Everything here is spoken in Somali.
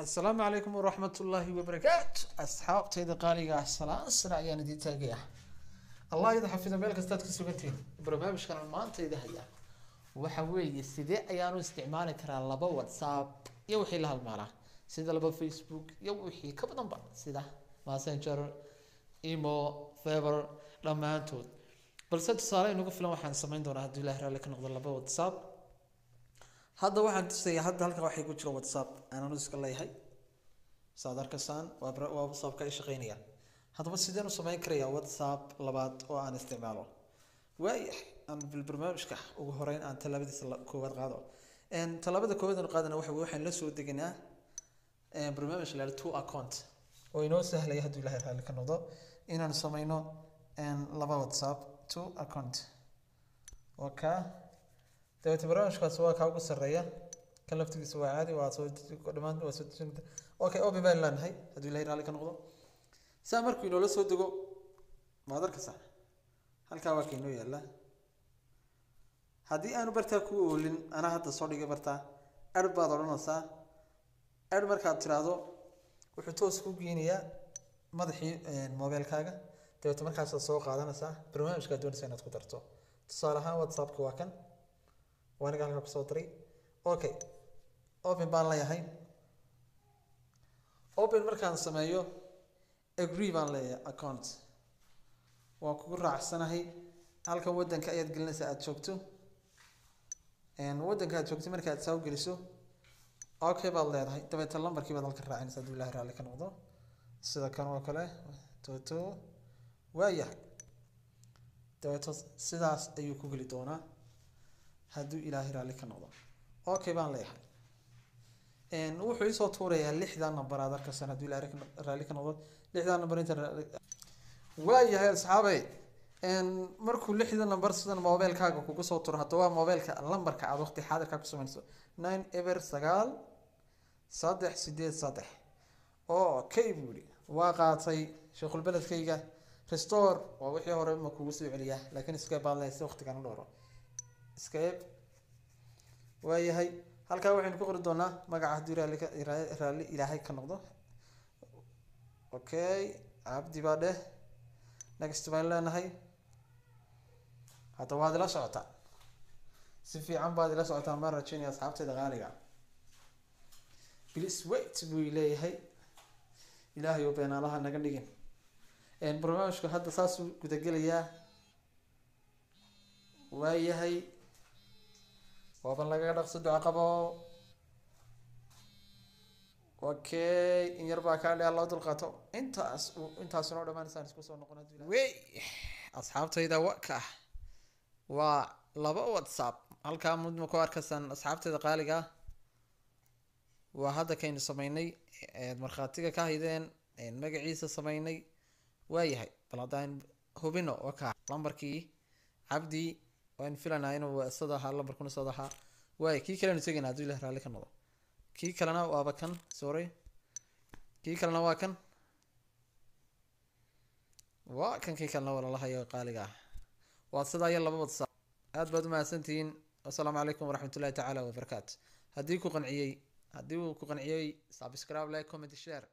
Asalaamu calaykum waraxmatullaahi wabarakaatu. Asxaabtayda qaaliga ah, salaan sare ayaan idiin taagaya. Allah ida xafido meel kastaad ku sugantihiin. Barnaamijkan maanta ida haya waxa weeye: sidee ayaanu isticmaali karaa laba WhatsApp iyo wixii la halmaalaa, sida laba Facebook iyo wixii ka badanba, sida Messenger, Imo, Viber, dhammaantood. Balse tusaale inugu filan waxaan samayn doonaa, haddii Ilahi raalli ka noqdo, laba WhatsApp. Hadda waxaan tusayaa, hadda halkan waxay ku jira WhatsApp aanan iska leeyahay, saad arkaysaan. Waa WhatsAppka ay shaqeynaya. Haddaba sideen u samayn karayaa WhatsApp labaad oo aan isticmaalo? Waayahay, aan barnaamijka ugu horeyn aan tallaabadiisa koowaad qaado. Tallaabada koowaad aan qaadana waxa weye, waxaan la soo deganaa barnaamij la two account oo inoo sahlaya, hadduu Ilahay raalli ka noqdo, inaan sameyno laba WhatsApp. Two account waa kaa. Dabeete barnaamijkaas waa kaa ugu sarreeya. Kan laftigiisa waa caadi, waa soo dhammaan, waa soo dejin. Okay, open baan leenahay hadduu Ilahay raalli ka noqdo. Saa markuu inoola soo dego, maad arkaysaa, halkaa waa kainoo yaalla. Haddii aanu bartaa ku oolin, anaa hadda soo dhigay bartaa, add baad odhanaysaa. Add markaad tiraahdo, wuxuu toos ku geenayaa madaxii mobilkaaga. Dabeete markaasaad soo qaadanaysaa barnaamijkaad doonaysaa inaad ku darto. Tusaale ahaan, WhatsAppka waa kan, waa aniga halkaa kusoo diray. Okay, open baan leeyahay. Open markaan sameeyo, agree baan leeyahay, account waan kugu raacsanahay. Halkan waddanka ayaad gelinaysaa aada joogto. Waddanka aad joogto marka aad saa u geliso, okay baad leedahay. Dabeete lambarkii baad halka raacinaysa, hadduu Ilahi raalli ka noqdo, sida kan oo kale, toto. Waayahay, dabeeto sidaas ayuu ku geli doonaa hadduu Ilaahay raalli ka noqdo. Okay baan leeyahay. Wuxuu isoo tuurayaa lixdaa number aad arkaysaan, hadduu Ilaahay raalli ka noqdo, lixdaa number inta. Waayahay asxaabey, markuu lixda number sidan mobilkaaga kugu soo turo, hadda waa mobilka lambarka aad waqti xaadirka ku sameynayso, 9 0 9 3 8 3. Okay buu yihi, waa qaatay sheekhulbeledkayga. Restore waa wixii hore ma kugu soo celiyaa, laakiin skip baan leeyahay si waqtigan u dhowro. Skip. Waayahay, halkaa waxaynu ku qori doonaa magaca, haddii raalli Ilaahay ka noqdo. Okay, Cabdi baa dheh. Next baan leenahay. Hadda waad ila socotaa, si fiican baad ila socotaan baan rajeynaya, asxaabtayda qaaliga. Please wait buu leeyahay. Ilaahay oo beenaalaha naga dhigin. Barnaamijku hadda saasuu gudagelayaa. Waayahay, waaban lagaga dhaqso duca qabo. Okay, in yar baa kaa dhea, loo dulqaato. Intaas intaas inoo dhamaanaysaan isku soo noqon. Wey asxaabtayda, wa ka waa laba WhatsApp halkaa mudma ku arkaysaan, asxaabtayda qaaliga ah. Waa hadda kaynu sameynay, markhaatiga ka haydeen, magaciisa sameynay. Waayahay, bal haddaan hubino, waka lambarkii Cabdi. Waan filanaa inuu sada ahaa, lambarkuna sada ahaa. Waaya, kii kalenu tegayna hadduu Ilah raalli ka noqdo. Kii kalena waaba kan, sorry, kii kalena waa kan, waa kan kii kalena, walaalahayo qaaliga ah. Waa sidaa iyo laba WhatsApp. Aad baad umahadsantihiin. Wasalaamu calaykum waraxmat ullahi tacaala wabarakaatu. Haddii ku qanciyey, haddii uu ku qanciyey, subscribe, like, comment, share.